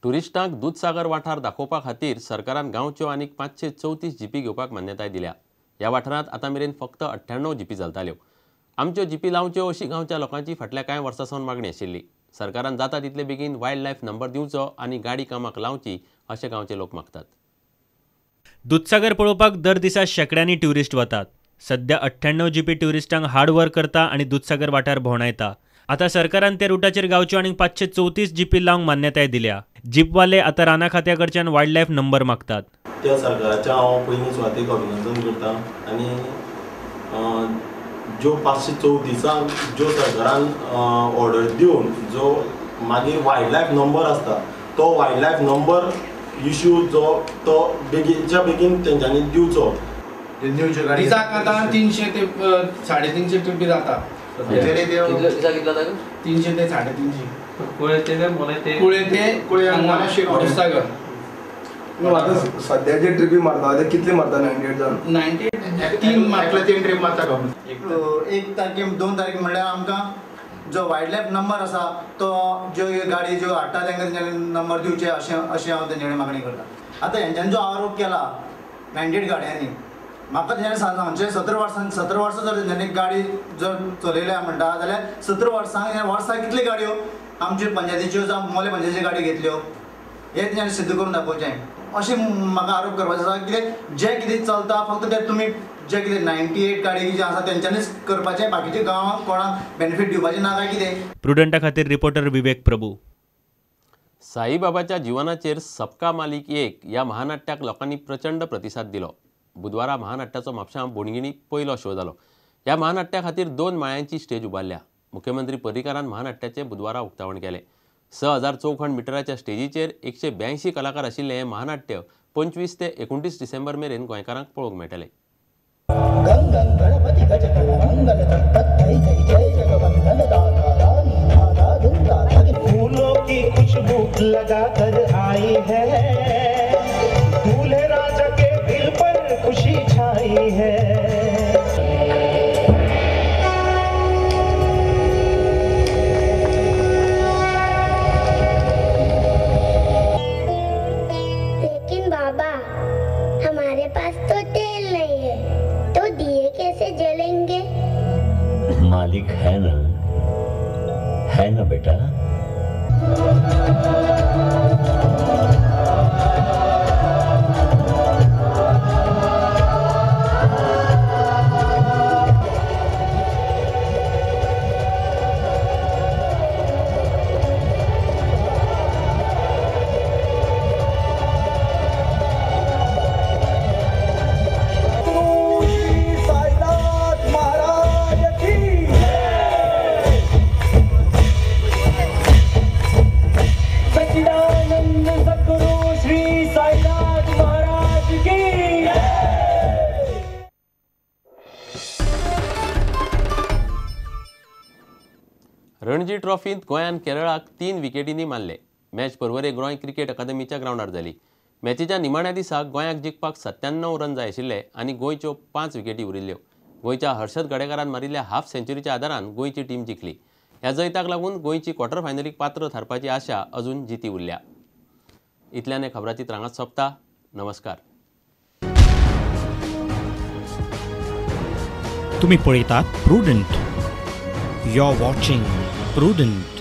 ट्युरिस्टांक दुदसागर वाठार दाखोवपा खातीर सरकारान गांवच्यो आनीक 534 जिपी घेवपाक मान्यताय दिल्या. ह्या वाठारांत आतां मेरेन फक्त 98 जिपी चलताल्यो. आमच्यो जिपी लावच्यो अशी गांवच्या लोकांची फाटल्या कांय वर्सां सावन मागणी आशिल्ली. सरकारान जाता तितले बेगीन वायल्ड लायफ नंबर दिवचो आनी गाडी कामाक लावची अशें गांवचे लोक मागतात. दुदसागर पळोवपाक दर दिसा शेंकड्यांनी ट्युरिस्ट वतात. सध्या 98 जिपी ट्युरिस्टांक हार्ड वर्क करता आनी दुदसागर वाठार भोंवडायता. आतां सरकारान त्या रुटाचेर गांवच्यो आनी 534 जिपी लावंक मान्यताय दिल्या. जीपवाले आतां राना खात्या कडच्यान वायल्ड लायफ नंबर मागतात. त्या सरकाराच्या हांव पयलीं सुवातेक अभिनंदन करता आनी ज्यो 534 ज्यो सरकारान ऑर्डर दिवन जो मागीर वायल्ड लायफ नंबर आसता तो वायल्ड लायफ नंबर इश्यू जो तो बेगीनच्या बेगीन तेंच्यांनी दिवचो. दिसाक आतां 300 ते 350 ट्रिपी जाता. 300 ते 350 कुळे ते दुदसागर. आतां सद्या जे ट्रिपी मारता ते कितले मारता? 98 जावन 98 3 ट्रीप मारता. 1 तारखे 2 तारखे म्हणल्यार आमकां जो वायल्ड लायफ नंबर आसा तो ज्यो गाडी ज्यो हाडटा तांकां तेंच्यांनी नंबर दिवचे अशें अशें हांव तेंचे कडेन मागणी करता. आतां हेंच्यांनी जो आरोप केला 98 गाडयांनी, म्हाका तेंच्यांनी सांगचें 17 वर्सां 17 वर्सां जर तेंच्यांनी गाडी जर चलयल्या म्हणटा जाल्यार 17 वर्सांक वर्सां कितल्यो गाडयो आमच्यो पंचायतीच्यो जावं मोले पंचायतीच्यो गाडयो घेतल्यो हें तेंच्यांनी सिद्ध करून दाखोवचें अशें म्हाका आरोप करपाचो आसा. कित्याक जें कितें चलता फक्त तें तुमी जे कितें 98 गाडी जे आसा तेंच्यांनीच करपाचें, बाकीच्या गांवांक कोणाक बेनिफीट दिवपाचें ना काय कितें. प्रुडंटा खातीर रिपोर्टर विवेक प्रभू. साईबाबाच्या जिवनाचेर सबका मालिक एक ह्या महानाट्याक लोकांनी प्रचंड प्रतिसाद दिलो. बुधवारा महानाट्याचो म्हापशां बोणगिणी पयलो शो जालो. ह्या महानाट्या खातीर 2 माळ्यांची स्टेज उबारल्या. मुख्यमंत्री पर्रीकारान महानाट्याचें बुधवारा उक्तावण केलें. 6000 चौखण मिटराच्या स्टेजीचेर 182 कलाकार आशिल्लें हें महानाट्य 25 ते 29 डिसेंबर मेरेन गोंयकारांक पळोवंक मेळटलें. फूलों की खुशबू लगा कर आई है, दूल्हे राजा के दिल पर खुशी छाई है. लेकिन बाबा हमारे पास तो तेल नहीं है, तो दिए कैसे जलेंगे? मालिक है ना, है ना बेटा. रणजी ट्रॉफींत गोंयान केरळाक 3 विकेटींनी मारले. मॅच पर्वरे गोंय क्रिकेट अकादमीच्या ग्रावंडार जाली. मॅचीच्या निमाण्या दिसा गोंयाक जिखपाक 97 रन जाय आशिल्ले आनी गोंयच्यो 5 विकेटी उरिल्ल्यो. गोंयच्या हर्षद गडेकारान मारिल्ल्या हाफ सेंच्युरीच्या आदारान गोंयची टीम जिखली. ह्या जैताक लागून गोंयची क्वॉर्टर फायनलीक पात्र थारपाची आशा अजून जिती उरल्या. इतल्यान खबराची रांगात सोंपता. नमस्कार. तुम्ही पळयतात Prudent. You are watching Prudent.